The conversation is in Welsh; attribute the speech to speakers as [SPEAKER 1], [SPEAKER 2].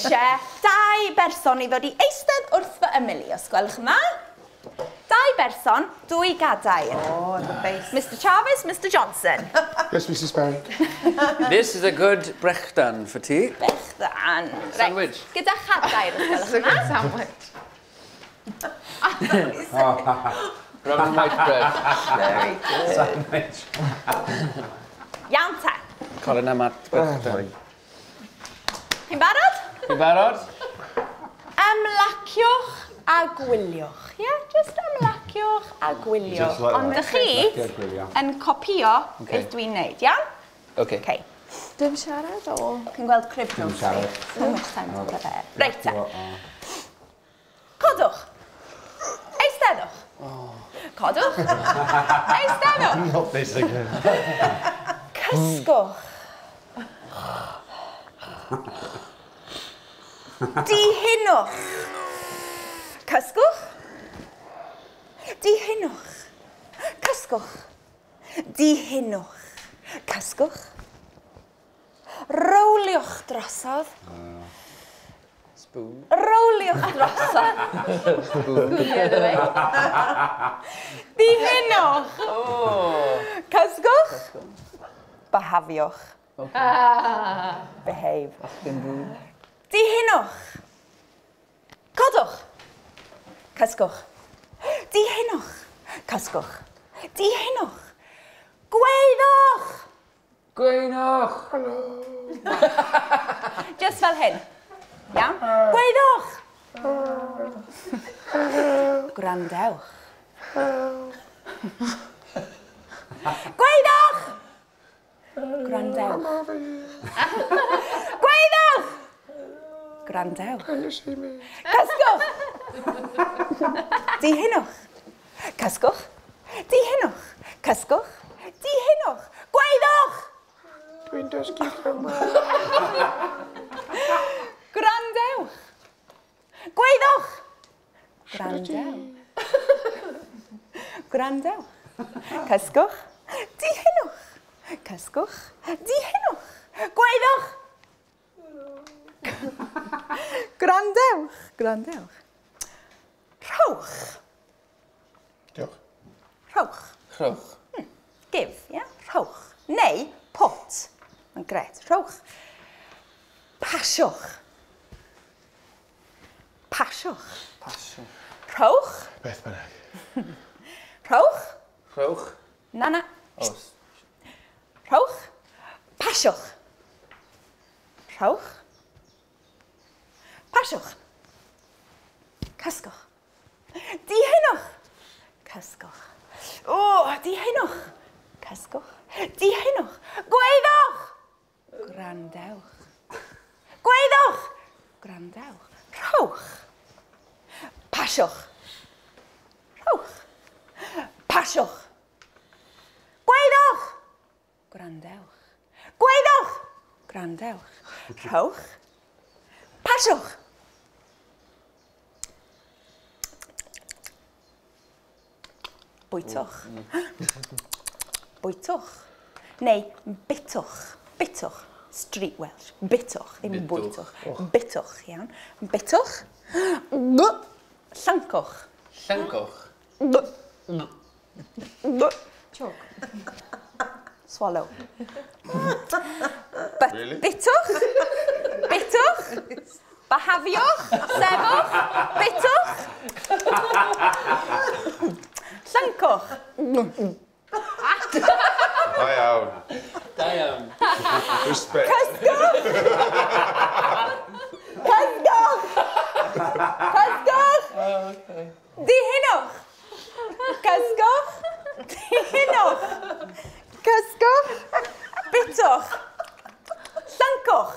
[SPEAKER 1] eisiau 2 berson i ddod i eistedd wrth fy ymyl i, os gwelwch yma. 2 berson, 2 gadair.
[SPEAKER 2] Oh, the face.
[SPEAKER 1] Mr Chavez, Mr Johnson.
[SPEAKER 3] Yes, Mrs Barry.
[SPEAKER 4] This is a good brechdan for tea.
[SPEAKER 1] Brechdan.
[SPEAKER 4] Sandwich.
[SPEAKER 1] Right. Gyda chadair, os gwelwch
[SPEAKER 2] It's a
[SPEAKER 1] yma.
[SPEAKER 2] good sandwich.
[SPEAKER 4] Brown and white bread.
[SPEAKER 2] Very good.
[SPEAKER 5] Sandwich.
[SPEAKER 1] Iawn te.
[SPEAKER 4] Colin a Matt brechdan.
[SPEAKER 1] Chi'n barod?
[SPEAKER 4] Chi'n barod?
[SPEAKER 1] Ymlaciwch a gwyliwch. Ie, yeah? Just ymlaciwch a gwyliwch.
[SPEAKER 5] Just like
[SPEAKER 1] Ond
[SPEAKER 5] that.
[SPEAKER 1] dych chi
[SPEAKER 5] Ymlacio a gwylio.
[SPEAKER 1] yn copio
[SPEAKER 4] Okay.
[SPEAKER 1] beth dwi'n neud, iawn?
[SPEAKER 4] Okay.
[SPEAKER 1] Okay.
[SPEAKER 6] Dim siarad o?
[SPEAKER 1] Chi'n gweld crib
[SPEAKER 5] Dim
[SPEAKER 1] notes fi.
[SPEAKER 5] siarad.
[SPEAKER 1] So much time to prepare. Reit te.
[SPEAKER 5] O,
[SPEAKER 1] Codwch. Eisteddwch. Codwch. Eisteddwch.
[SPEAKER 5] Not this again.
[SPEAKER 1] Cysgwch. Dihunwch. Cysgwch. Dihunwch. Cysgwch. Dihunwch. Cysgwch. Rowliwch drosodd.
[SPEAKER 4] Spoon.
[SPEAKER 1] Rowliwch drosodd.
[SPEAKER 4] Spoon.
[SPEAKER 1] Dihunwch. Cysgwch. Behafiwch. Behave. Dihunwch. Codwch. Cysgwch. Dihunwch. Cysgwch. Dihunwch. Gweiddwch.
[SPEAKER 4] Gweinwch.
[SPEAKER 1] Just fel hyn. Iawn? Gweiddwch. Gwrandewch. Gweiddwch. Gwrandewch. Gweiddwch. Gwrandewch.
[SPEAKER 3] Can you see me?
[SPEAKER 1] Cysgwch. Dihunwch. Cysgwch. Dihunwch. Cysgwch. Dihunwch. Gweiddwch.
[SPEAKER 3] Dwi'n dysgu Cymraeg.
[SPEAKER 1] Gwrandewch. Gweiddwch. Gwrandewch. Gwrandewch. Cysgwch. Dihunwch. Cysgwch. Dihunwch. Gweiddwch. Gwrandewch. Gwrandewch. Rhowch.
[SPEAKER 3] Diolch.
[SPEAKER 1] Rhowch.
[SPEAKER 4] Rhowch.
[SPEAKER 1] Give, ie? Yeah? Rhowch. Neu put. Mae'n gret. Rhowch. Pasiwch. Pasiwch.
[SPEAKER 4] Pasiwch.
[SPEAKER 1] Rhowch.
[SPEAKER 3] Beth bynnag.
[SPEAKER 1] Rhowch.
[SPEAKER 4] Rhowch.
[SPEAKER 1] Na, na.
[SPEAKER 4] Os.
[SPEAKER 1] Rhowch. Pasiwch. Rhowch. Pasiwch. Cysgwch. Dihunwch. Cysgwch. O, dihunwch. Cysgwch. Dihunwch. Gweiddwch. Gwrandewch. Gweiddwch. Gwrandewch. Rhowch. Pasiwch. Rhowch. Pasiwch. Gweiddwch. Gwrandewch. Gweiddwch. Gwrandewch. Rhowch. Pasiwch. Bwytwch. Bwytwch. Neu bitwch. Bitwch. Street Welsh. Bitwch. Ddim bwytwch. Bitwch, iawn. Bitwch. Llyncwch.
[SPEAKER 4] Llyncwch.
[SPEAKER 1] Choke. Swallow.
[SPEAKER 3] Really?
[SPEAKER 1] Bitwch. Bitwch. Behafiwch. Sefwch. Bitwch. Llyncwch.
[SPEAKER 3] Da iawn.
[SPEAKER 4] Da iawn.
[SPEAKER 3] Respect.
[SPEAKER 1] Cysgwch! Cysgwch! Cysgwch! Dihunwch! Cysgwch! Dihunwch! Cysgwch! Bitwch! Llyncwch!